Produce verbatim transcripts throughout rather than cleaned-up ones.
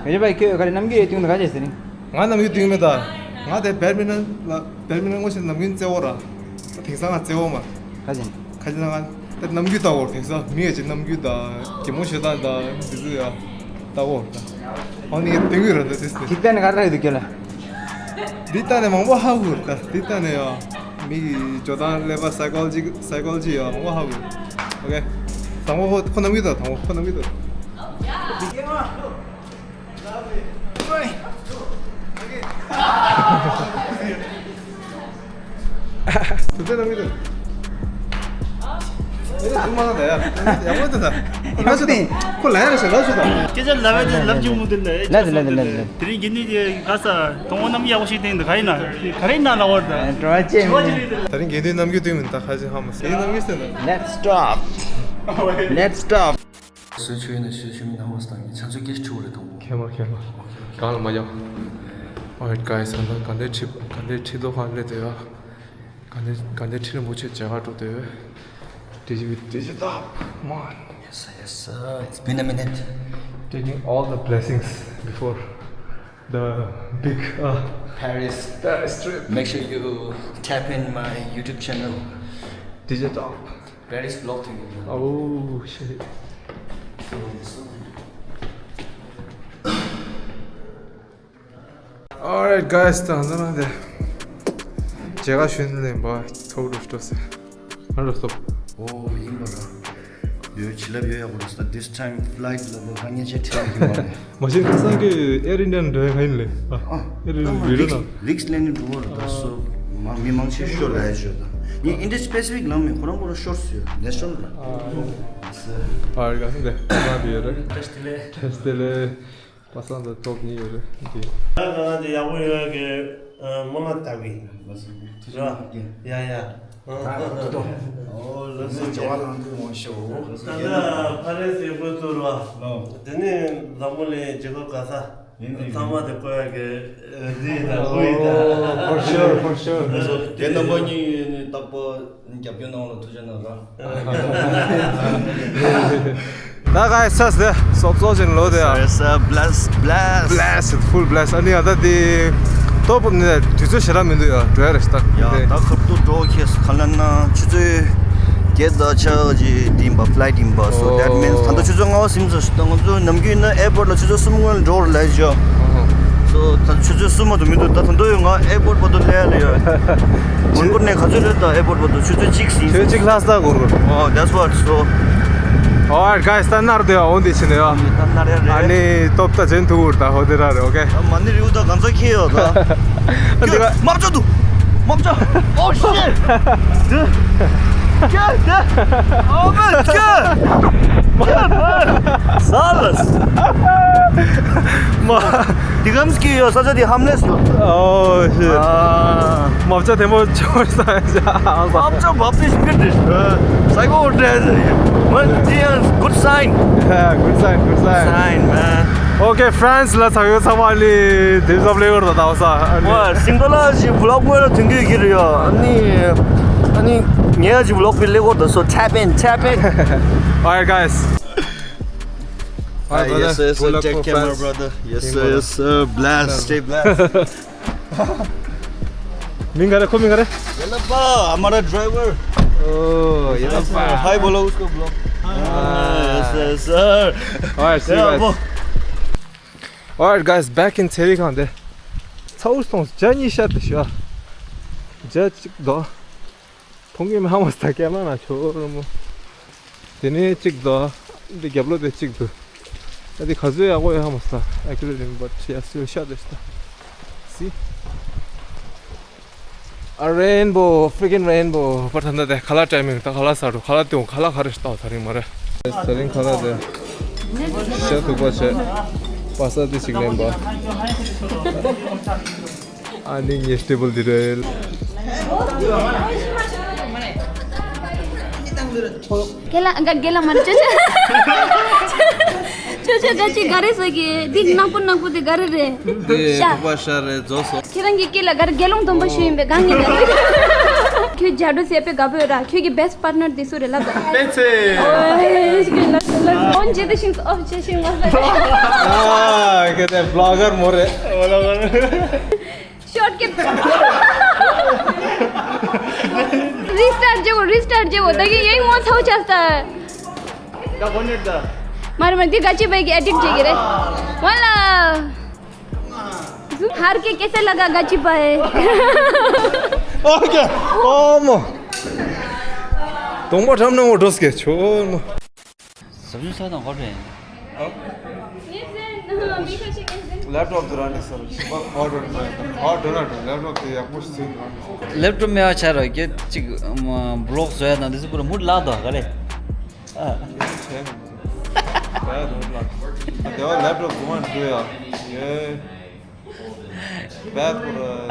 ངེས་པ་ཁྱོད་ག་རེ་ནམ་རྒྱུན་ཡོད་དུས་ད་ག་བྱས་ཟེར་ནི། ང་ནམ་རྒྱུན་དུས་མེད་ད། ང་དེ་badminton་ལ་badminton ངོ་ཤེས་ནམ་རྒྱུན་རྩེ་བོ་ར། དེང་སང་ང་རྩེ་བོ་མ། ག་ཅན། ག་ཅན་ང་དེ་ནམ་རྒྱུན་ལྟ་བོར་དེང་སང་མི་ཡ་ཅིག་ནམ་རྒྱུན་ད་གད་མོ་ཤོད་སྟངས་ད་འདི་ཚོ་ཡ་ལྟ་བོར་ད། ཨ་ནི་དེང་རྒྱུན་ར་ད་དེ་སྟེ། ཇིག་རྟེན་ནི་ག་རེ་ཡོད་དུས་ཁྱོད་ལ། འདི་ལྟ་ནས་མང་པོ་ཧ་གོ་ད་འདི་ལྟ་ནས་ཡ། མི་གི་འཇོག་སྟངས་ཀླད་པ་psychology psychology ཡ་མང་པོ་ཧ་གོ། ཨོ་ཁེ། དང་པོ་ཁོ་ཁོ་ནམ་རྒྱུན་ད་དང་པོ་ཁོ་ནམ་རྒྱུན་ད། དུ་དེ་ལ་མི་དུ། ཨེ་རེ་ཐུག་མ་ན་ད་ཡ། ཡག་པོ་དུ་ད། ཁོ་ལ་ཤོད་ད། ཁོ་ལ་ཡ་རེ་ཤོད་ལ་ཤོད་ད། སྐད་ཆ་ལབ་པའི་དེ་ལབ་རྒྱུ་མུ་དེ་ལ། ལ་དེ་ལ་དེ་ལ་དེ་ལ། དེ་རིང་རྒྱུན་ནི་དེ་ག་ས་དང་པོ་ནམ་ཡག་པོ་ཞིག་བསྟན་འདུག་ག་ཡིན་ན། ག་རེ་ཡིན་ན་ལ་བར་ད། ཨ་འགྲོ་བ་ཅན་མིན། དེ་རིང་རྒྱུན་དུ་ནམ་རྒྱུན་དུ་མིན་ད་ཁ་ཅིག་ཧ་མ་སོང་ཡིན་ནམ་རྒྱུན་སྟོན་ད། Next stop. Next stop. སུ་ཆུ་ཡིན་ན་ཤུ་ཆུ་མི་ནང་བ་སྟངས་ཀྱི་ཆ་ཚོད་སྐད་ཆུ་རེ་དང་པོ། ཁེ་མ་ཁེ་མ། གང་ལ་མ་ཡོང་། Alright guys, ང་ད་ག་འདྲའི་ཁྲིད་ག་འདྲའི་ཁྲིད་ལོ་ཁ་སླེབས་དེ་ཡ། ག་འདྲའི་ག་འདྲའི་ཁྲིད་རིན་པོ་ཆེ་མཇལ་ཁ་འགྲོ་དེ། Digi with Digitop, come on. Yes sir, yes sir, it's been a minute. Taking all the blessings before the big uh, Paris. Paris trip. Make sure you tap in my YouTube channel. Digitop. Paris vlog thing. Oh shit. Alright guys, ད་ང་ཚོ་ནང་དེ་མཇལ་ཁ་ཞུ་ནི་ལེན་པ་ཐོག་རུ་སྟོབས་ཟེར། ང་རུ་སྟོབས། ཨོ་ཡིན་པ་ར། ཡོད་བྱིན་རླབས་ཡོད་ཡག་པོ་རེད་ས། This time flight ལ་ལོ་ཁ་ཉེ་ཆེ་ཁྲིད་ཡོང་གི་མ་རེད། མ་གཞི་ཁ་སང་གི་Air Indian འགྲོ་ཡ་ག་ཡིན་ལེ། ཨ། Air Indian རི་རུ་ན། Leaks ལེན་ནི་འགྲོ་བ་རེད་ད་སོ། མ་མི་མང་ཆེ་ཤོར་ལ་ཡ་ཤོར་ད། ངས་Indian Pacific ལངས་མེད་ཁོ་རང་ཁོ་རང་ཤོར་སོང་ཡོད་National ར། ཨ་རེད་ག་སེ་འདི་མ་འདི་ཡོད་རེད། Test ལེ། Test ལེ། པ་སངས་དང་སྟོབས་གཉིས་ཡོད་རེད་འདི། ད་ང་འདི་ཡག་པོ་ཡོད་གི། སྨོན་ལམ་བཏབ་གི། ཡ་ཡ། ཨོ་ལགས་སོ། ཇོ་བ་ལང་ཏུ་མང་ཤོ། ད་ལྟ་ཕ་རན་སི་ཧྥུ་ཙུར་བ། དེ་ནས་འཛམ་བུ་གླིང་རྒྱལ་ཁབ་ག་ས། ཚང་མ་དེ་བཀོད་ཡག་གི་འདི་ཡིན་ད་ཁོ་ཡིན་ད། Oh, for sure, for sure. དེ་རྣམ་པ་གཉིས་ནི་རྟག་པར་རྒྱབ་སྐྱོར་གནང་བ་ལ་ཐུགས་རྗེ་གནང་ར། ད་ག་ས་སི་སོབ་སོ་ཞིག་ལོ་དེ་ཨ། It's a blast, blast. Blast, full blast. ཨ་ནི་ཨ་ད་དེ་ཏོབ་ནས་དུས་ཚོད་ཞེ་དྲག་མི་འདུག་ཡ། འགྲོ་ཡ་རེད་ཤག་ད། ཡ་ད་ཁ་ཐུག་འགྲོ་ཁེས་ཁ་ལ་ན་ཆུ་ཚོད་བརྒྱད་དང་ཆ་གཅིག་ཡིན་པ། flight ཡིན་པ། So that means ད་ལྟ་ཆུ་ཚོད་ལྔ་པ་ཟིན་ཚར་ཤག་ད་ང་ཚོ་ནམ་རྒྱུན་ན་airport ལ་ཆུ་ཚོད་གསུམ་སྔོན་ལ་འགྲོ་བར་ལས་བྱ། So ད་ཆུ་ཚོད་གསུམ་མ་གཏོགས་མི་འདུག་ད་ད་དུང་ཡོད། ང་airport བར་དུ་སླེབས་ལ་ཡོད། གུར་གུར་ནས་ག་ཚོད་རེད་ད་airport བར་དུ། ཆུ་ཚོད་གཅིག་ཟིན། ཆུ་ཚོད་གཅིག་ལྷག་ས་གུར་གུར། Oh, that's what. So. Alright guys, ད་ནར་དེ་འོང་དེ་ཕྱིན་ཡོད། ད་ནར་ཡ་རེད། ཨ་ནི་ཏོབ་ད་ཇེན་ཐུ་གུར་ད་ཧོ་དེ་ར་རེད། Okay. ད་མ་ནི་རིའུ་ད་གང་ཚ་ཁེ་ཡོད་ད། འདི་ག་མ་བཅོ་འདུག་མ་བཅོ། Oh shit. ས་ལ། མ། འདི་གམ་སྐྱིད་ཡོད། ས་ཆ་འདི་ཧམ་ལེས་ཡོད། Oh shit. ཨ། མ་བཅོ་དེ་མོ་ཅོར་ས་ཡ། མ་བཅོ་བབ་དེ་ཤི་དེ། Psycho dress. Man, this is good sign. Yeah, good sign, good sign. Sign, man. Okay, France ལ་ཚང་ཡོད་ཚང་མ་ལི་དེབ་ཟབ་ལེ་ཡོད་ད་ད་ས། ཨ་ནི། ཝ་སིང་དོ་ལ་ཞི་vlog ངོས་ལ་ཐོན་གི་གི་རེད་ཡ། ཨ་ནི་ཨ་ནི་ངས་ཞི་vlog པི་ལེ་གོ་ད། So tap in, tap in. Alright guys. Hi, brother. Yes sir, yes sir. Take care, my brother. Yes sir, yes sir. Blast, stay blast. མིང་ག་རེ། ཁོ་མིང་ག་རེ། ཡེ་ལ་པ། हमारा driver. Oh, ཡེ་ལ་པ། Hi बोलो उसको, vlog. Yes sir, yes sir. Alright, see you guys. Alright guys, back in ཚེ་རིང་ཁང་དེ། ཚ་བོ་སྟོང་ཇ་གཉིས་ཤ་དེ་ཤ། ཇ་གཅིག་དོ། ཕུང་གི་མ་མ་སྟ་ཀེ་མ་ན་ཆོ་རོ་མོ། དེ་ནས་གཅིག་དོ། འདི་རྒྱབ་ལོ་དེ་གཅིག་དོ། ཨ་དེ་ག་ཚོད་ཡག་པོ་ཡོད་ཧ་མ་སྟ། Accurate but yes, you shot this stuff. See? A rainbow, freaking rainbow. པར་ཐ་ན་དེ་ཁ་ལག་timing ད་ཁ་ལག་ས་རུ་ཁ་ལག་དེ་འོང་ཁ་ལག་ག་རེ་ལྟ་བ་ད་རིང་མ་རེད། ད་རིང་ཁ་ལག་དེ་ཤ་ཐུག་པ་བྱས། པ་ས་དེ་ཞིག་ལེན་པ། ཨ་ནི་ངའི་table འདི་རེད། རྒན་ལགས། ཨ། རྒན་ལགས་མ་རེད། ཅོ་ཅོ། ཅོ་ཅོ་ག་ཅི་ག་རེ་ཟེར་གི། འདི་ནག་པོ་ནག་པོ་དེ་ག་རེ་རེད། འདི་ཤ། ཁུག་པ་ཤ་རེད། རྫོགས་སོང་། ཁྱེད་རང་གི་སྐེ་ལ་ག་རེ། དགེ་སློང་སྡོམ་པ་ཞུས་ཡིན་པས་གང་ཡིན་ད། ཁྱོད་ཇ་འགྲོ་ཟེར་པའི་དགའ་པོ་ཡོད་ར། ཁྱོད་ཀྱི་best partner དེ་སུ་རེད་ལབ་ད། པེ་ཚེ། ཨོ་ཡེ་ལབ་ད། འོན་ཇི་ལྟར་ཤིང་ཨོ་ཅེ་ཤིང་མ་ལ། ཨ་གལ་ཏེ་བློ་གར་མོ་རེད། ཤོར་ཀེ། རི་སི་ཊར་ཊི་བྱེད་དགོས། རི་སི་ཊར་ཊི་བྱེད་དགོས། ད་གི་ཡིན་མོ་ཚོ་ཆ་ས། ད་གོ་ནེ་ད། མ་རེད་མ་རེད། འདི་ག་ཅི་བས་ཀྱི་ཨེ་ཌིཊ་བྱེད་ཀྱི་རེད། ཝ་ལ། ཧར་ཀེ་ཀེ་སེ་ལ་ག་ག་ཅི་བས། ཨོ་ཀེ། ཨོ་མོ། དོང་པ་ཁྲམ་ནང་འོ་འགྲོ་སྐད་ཆོ་མོ། ཟབ་སྦྱོང་ས་དང་ཧོ་ཏྲེ། ལེབ་ཊོབ་དེ་རང་ནས་ཟེར་ཞིག་པ་ཧོ་ཏྲེ་ཧོ་ཏྲེ་ན་ལེབ་ཊོབ་དེ་ཡག་པོ་ཞིག་ཟིན། ལེབ་ཊོབ་མེད་པ་ཆ་རོགས་ཀྱི་ཅིག་བི་ལོག་བཟོ་ཡ་དང་དེ་ཚོ་པུ་ར་མུ་ལག་དོ་ག་རེ། ཨ། དེ་བ་ལེབ་ཊོབ་གོང་འགྲོ་ཡ། ཡེ།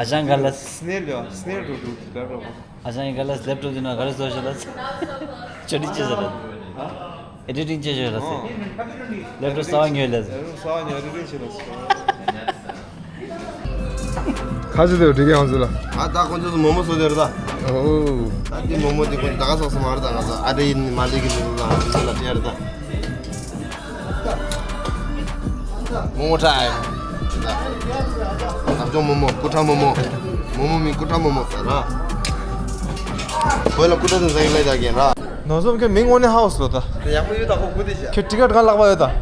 ཨ་ཅང་ག་ལ། སི་ནེལ་ཡ། སི་ནེལ་འགྲོ་འགྲོ་ལེབ་ཊོབ། ཨ་ཅང་ག་ལ་ལེབ་ཊོབ་དེ་ན་ག་རེ་བཟོ་ཤེས་ལ། ཅོ་ཏི་ཅི་ཟེར་ལ། ཨེ་ཌི་ཊིང་ཅི་བྱེད་ལ་སི། ལེབ་ཊོབ་གསར་པ་ཉོས་ལ་སི། ལེབ་ཊོབ་གསར་པ་ཉོས་ཨེ་ཌི་ཊིང་བྱེད་ལ་སི། ཁ་ཅིག་དེ་འགྲིག་གི་ཧང་ཟེར་ལ། ཨ་ད་ཁོང་ཚོ་མོ་མོ་བཟོ་དེ་རེད་ད། ཨོ། ད་དེ་མོ་མོ་དེ་ཁོང་ད་ག་སོགས་སུ་མ་རེད་ད། ང་ཚོ་ཨ་འདྲེ་ཡིན་མ་འདྲེ་གི་མི་འདུག་ལ་འདི་ལ་དེ་རེད་ད། མོ་མོ་ཁྲ་ཨེ། ནག་ཅོང་མོ་མོ། སྐུ་ཁྲ་མོ་མོ། མོ་མོ་མིང་སྐུ་ཁྲ་མོ་མོ་ཟེར་ར། བོད་ལ་སྐུ་ཁྲ་དེ་ཟེར་གི་ལས་ད་གིན་ར། ནོར་འཛོམས་ཁྱོད་མིང་དངོས་གནས་ཧའོ་སི་ལོ་ད། ཡག་པོ་ཡོད་ད་ཁོ་སྐུ་དེ་བྱ། ཁྱོད་ཊི་ཀཊ་གང་ལག་པ་ཡོད་ད། ཨ།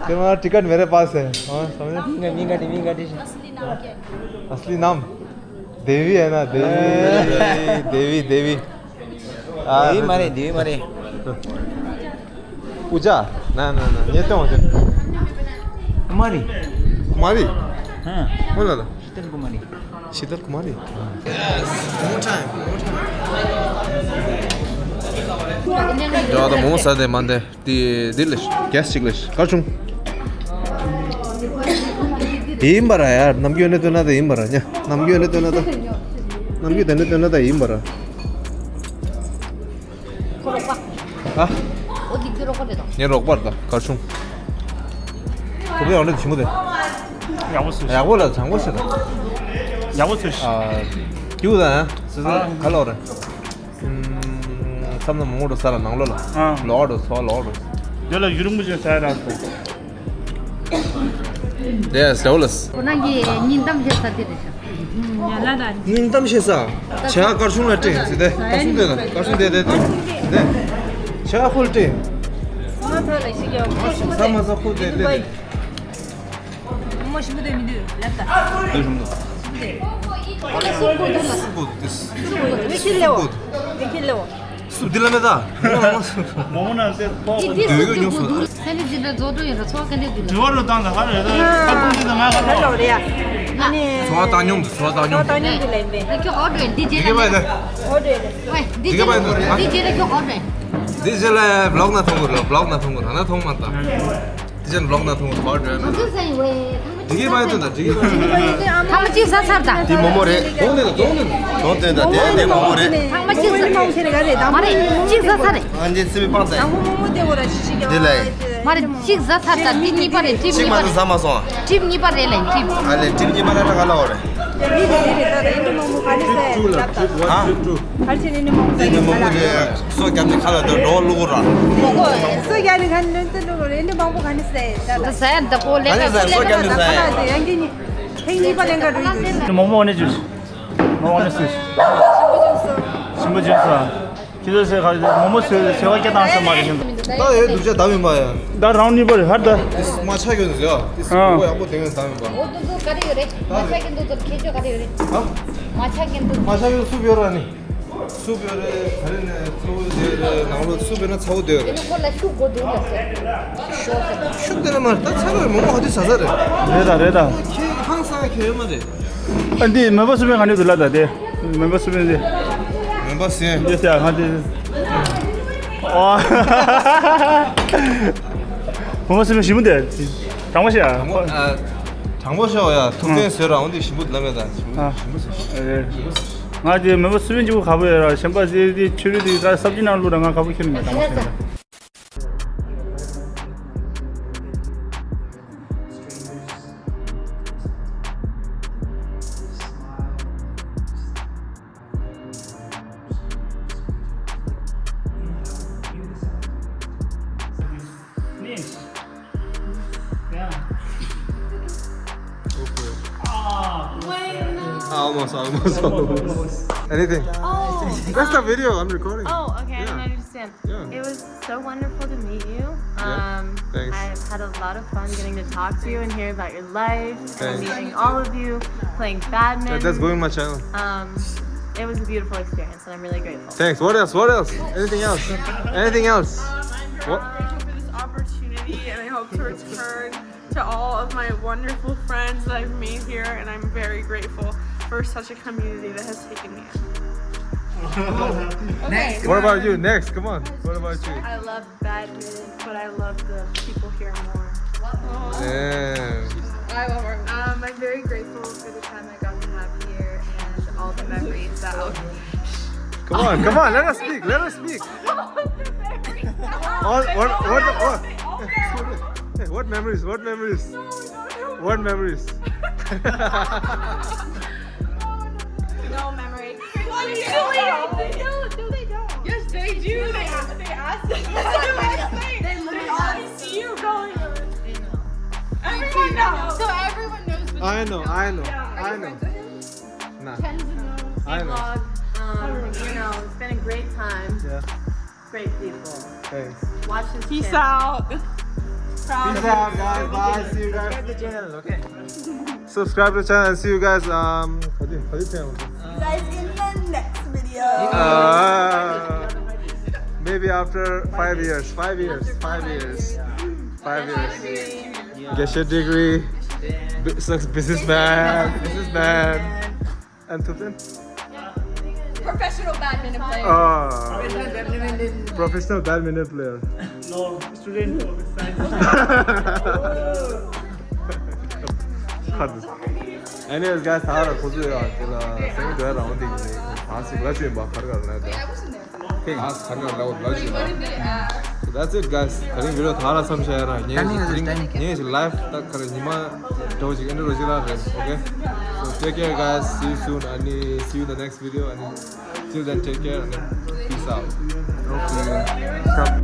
ཁྱོད་མ་ཊི་ཀཊ་མེ་རེ་པཱས་ཧེ། ཨ་སམ་ཉི། མིང་ག་མིང་ག་དེ་མིང་ག་དེ་ཤི། ཨ་སི་ལི་ནམ། देवी है ना देवी। देवी देवी। देवी मारे देवी मारे। पूजा। ना ना ना ये तो हो जाए। कुमारी। कुमारी। हाँ। कौन लगा? शीतल कुमारी। शीतल कुमारी। ཡོད་ད་མོ་མོ་ཟ་དེ་མ་འདས། དེ་དེ་ལས་གེས་ཅིག་ལས་སྐར་ཆུང་། དེ་ཡིན་པ་ར་ཡ། ནམ་རྒྱུན་ནས་སྟོན་ན་ད་ཡིན་པ་ར་ཉ། ནམ་རྒྱུན་ནས་སྟོན་ན་ད། ནམ་རྒྱུན་དེ་ནས་སྟོན་ན་ད་ཡིན་པ་ར། ཁོ་རོགས་པ། ཨ། ཨོ་དེ་ཁྱོད་རོགས་པ་རེད་དོ། ངའི་རོགས་པ་རེད་ད་སྐར་ཆུང་། ཐུག་ཡང་རེད་ཆུང་གོ་དེ། ཡག་པོ་སུ། ཡག་པོ་ལ་བཟང་པོ་ཞིག་ལ། ཡག་པོ་སུ། ཨ། རྒྱུག་དང་། སི་སི་ག་ལོ་རེད། ཨམ། བསམ་ན་མང་པོ་འགྲོ་ས་ལ་ནང་ལོགས་ལ། ཨ། ལོག་འགྲོ་ཚོ་ལོག་འགྲོ། དེ་ལ་ཡུ་རུ་མུ་ཅན་ས་ཡ་ར་སོ། དེ་ཡ་སེའུ་ལ་སི། ཁོ་རང་གི་སྙིང་གཏམ་བཤད་ས་དེ་རེད་ཤག་ཡ་ལ་ལ། སྙིང་གཏམ་བཤད་ས། བྱ་སྐར་ཆུང་ལ་སྤྲད་ཟེར་ཏེ། སྐར་ཆུང་དེ་ལ་སྐར་ཆུང་དེ་དེ་དེ། བྱ་ཁོ་ལ་སྤྲད། ས་མ་ཐོ་ལ་ཞིག་ཡོད། ཁོ་ཞིག་ས་མ་ས་ཁོ་དེ་དེ་དེ། མོ་ཞིམ་པོ་དེ་མི་འདུག་ལབ་ད། འདི་རུམ་དུ། སུ་གོ་འདུག་ལ། སུ་གོ་འདུག་སུ་གོ་འདུག་མི་ཁྱེར་ལེའོ། མི་ཁྱེར་ལེའོ། སུ་འདི་ལ་མེད་ད། མོ་མོ་ན་ཟེར་ཐོག་འདི་གོ་ཉོ་སོང་། ཁ་ལི་འདི་ལ་རྫོགས་འགྲོ་ཡོད་ལ་ཚོགས་ཁ་ལི་འདི་ལ། དྲི་བ་རུ་བཏང་ད་ག་རེ་རེད། ཁ་ཐུང་འདི་ད་ང་ག་རེ་རེད་ཡ། ཚོགས་བཏང་སྙོམས་འདི་ཚོགས་བཏང་སྙོམས། ཚོགས་བཏང་སྙོམས་འདི་ལ་ཡིན་པས། ཁྱོད་ཨོ་ཌར་འདི་རྗེས་ལ་འདི་ག་པ་ཡིན་ད། ཨོ་ཌར་ཝེ་འདི་རྗེས་ལ་འདི་རྗེས་ལ་ཁྱོད་ཨོ་ཌར། འདི་རྗེས་ལ་བི་ལོག་ན་མཐོང་གི་རེད། བི་ལོག་ན་མཐོང་གི་རེད། ན་མཐོང་མ་ད། དེ་ཅན་ལོག་ན་ཐུང་ཐོར་འགྲོ་ཡ་མེད། འདི་གས་པ་ཡིན་དོན་དང་འགྲིག་གི་ཡོད། ཐང་མ་གཅིག་ཟ་ཚར་ད། དེ་མོ་མོ་རེད། གདོང་དེ་དང་གདོང་དེ་དང་དེ་དེ་མོ་མོ་རེད། ཐང་མ་གཅིག་ཟ། མ་རེད། གཅིག་ཟ་ཚར་རེད། ཨ་འདི་སི་པི་སྤངས་ཚར། འདི་ལ་ཡིན། མ་རེད། གཅིག་ཟ་ཚར་ད། འདི་གཉིས་པ་རེད། ཊིབ་གཅིག་གཉིས་པ་མ་རེད། ཟ་མ་སོང་། ཊིབ་གཉིས་པ་རེད་ལ་ཡིན། ཊིབ། ཨ་ལས་ཊིབ་གཉིས་པ་ལ་ད་ག་ལ་འོ་རེད། ཧ། འདི་མོ་མོ་རེད། སོ་རྒྱབ་ནས་ཁ་ལ་དུ་འགྲོ་བླུག་ར། སོ་རྒྱབ་ནས་ཁ་ནས་དུ་འགྲོ་རེད། འདི་མང་པོ་ག་ནས་ཟས། ཟས་འདི་ཀོ་ལེ་ཀ་ཟས་སོ་རྒྱབ་ནས་ཟས། ཡང་གི་ནི་ཐེངས་གཉིས་པ་ལེན་ག་འགྲོ་ཡི་འདུག་མོ་མོ་ནས་ཇུས། མོ་མོ་ནས་སུས། ཞིམ་པོ་ཇུས་ས། ཁྱེད་ཚོ་ཟས་ག་རེ་མོ་མོ་ཟས་ཟས་བ་སྐྱེ་བཏང་ས་མ་རེད་ཞིམ། ད་ཡོད་སྡུག་ཅག་ད་མིན་པ་ཡ། ད་རང་གཉིས་པ་རེད་ཧར་ད། མ་ཆགས་ཡོད་ཟེར་ཡ། ཨ། ཡག་པོ་དེ་ཡོད་ད་མིན་པ། འོ་འདུག་འདུག་ག་རེ་ཡོད་རེད། མ་ཆགས་ཀྱི་འདུག་ཚོར་ཁྱེད་ཚོ་ག་རེ་ཡོད་རེད། ཧ། མ་ཆགས་ཀྱི་འདུག་མ་ཆགས་ཡོད་སུབ་ཡོད་ར་ནི། སུབ་ཡོད་རེད། ག་རེ་ནས་ཚ་བོ་དེ་རེད། ནང་ལོགས་སུབ་ཡོད་ན་ཚ་བོ་དེ་རེད། ཁོ་ལ་ཤུགས་དགོས་འདུག་ལ་ཟེར། ཤུགས་དེ་ལ་མ་ད་ཚ་རེད། མོ་མོ་ཧ་དུས་ཟ་ཟ་རེད། རེད་ད་རེད་ད། ཁྱེད་ཧང་སང་ཁྱེད་ཡོད་མ་རེད། ཨ་འདི་མོན་པ་སུ་མེད་ག་ནས་འདུག་ལ་ད་དེ། མོན་པ་སུ་མེད་འདི། མོན་པ་སུ་ཡིན། འདི་ཟེར་ཧ་འདི། ཨོ། མོན་པ་སུ་མེད་ཞིམ་པོ་དེ། དྲང་པོ་བཤད་ཨ། དྲང་པོ་ཨ། དྲང་པོ་བཤད་ཨ་ཡ། ཐུག་ཨ། བསྟན་བཟོས་ར་འོང་དེ་ཞིམ་པོ་ལ་མེད་ད། ཞིམ་པོ་ཨ། ཞིམ་པོ་ཟེར། ཨེ། ང་དེ་མོན་པ་སུ་མེད་ཅིག་པོ་ཁ་པོ་ཡོད་ར། གཞན་པ་དེ་དེ་ཆུ་རུད་དེ་ད་སབ་ཇི་ནང་བླུགས་ར་ང་ཁ་པོ་ཁྱེར་ནས་མེད། དྲང་པོ་བཤད་ཨ། Almost, almost, almost. Anything? Oh, That's the video I'm recording. Oh, okay. I Yeah. didn't understand. Yeah. It was so wonderful to meet you. Yeah, Um, thanks. I had a lot of fun getting to talk to you and hear about your life Thanks. and meeting all of you, playing badminton. Yeah, that's going my channel. Um, it was a beautiful experience, and I'm really grateful. Thanks. What else? What else? Anything else? Anything else? Um, I'm very What? grateful for this opportunity, and I hope to return to all of my wonderful friends that I've made here, and I'm very grateful for such a community that has taken me in. Next. What about you? Next, come on. What about you? I love badminton, but I love the people here more. Damn. I love our. Um, I'm very grateful for the time I got to have here and all the memories that I'll. Come on, come on. Let us speak. Let us speak. All, what, what, the, what? Hey, what memories? What memories? What memories? No memory. What are you doing? They don't. No, they don't. Yes, they do. They ask. They ask. They literally ask. See you going. Everyone knows. So everyone knows. I know, I know, Yeah, I are you know. Friends with him? Nah, Tens of notes. I know. Vlog. Um, you know, it's been a great time. Yeah, Great people. Thanks. Watch this Peace channel. Out. Peace out, guys. Bye. See you guys. Subscribe to the channel, okay? Subscribe to the channel and see you guys. Um, how do you, how do you say? You guys in the next video. Uh, maybe after five years. Five years. Five years. Five years. Get your degree. Bu- sucks businessman. Businessman. And to them. Professional badminton player. Uh, professional badminton player. No, student of science. Anyways, guys, ད་ར་ཁོ་ཚོ་ཡང་དེ་ལ་སེམས་འདྲ་རང་དེ་ནས་ད་སི་ག་ཅུ་ཡིན་པ་གར་གར་ན་ད། ད་གར་གར་ལ་ལ་ཞུ་ན། So that's it, guys. ད་རིང་video ད་ར་མཚམས་བཞག་ཡ་ར་ངས་ངས་live ད་གར་ཉི་མ་འགྲོ་ཅིག་ཨེ་འདྲ་རོ་ཅིག་ར་རེད། Okay, so take care, guys. See you soon. And see you in the next video. And till then, take care and peace out. Okay.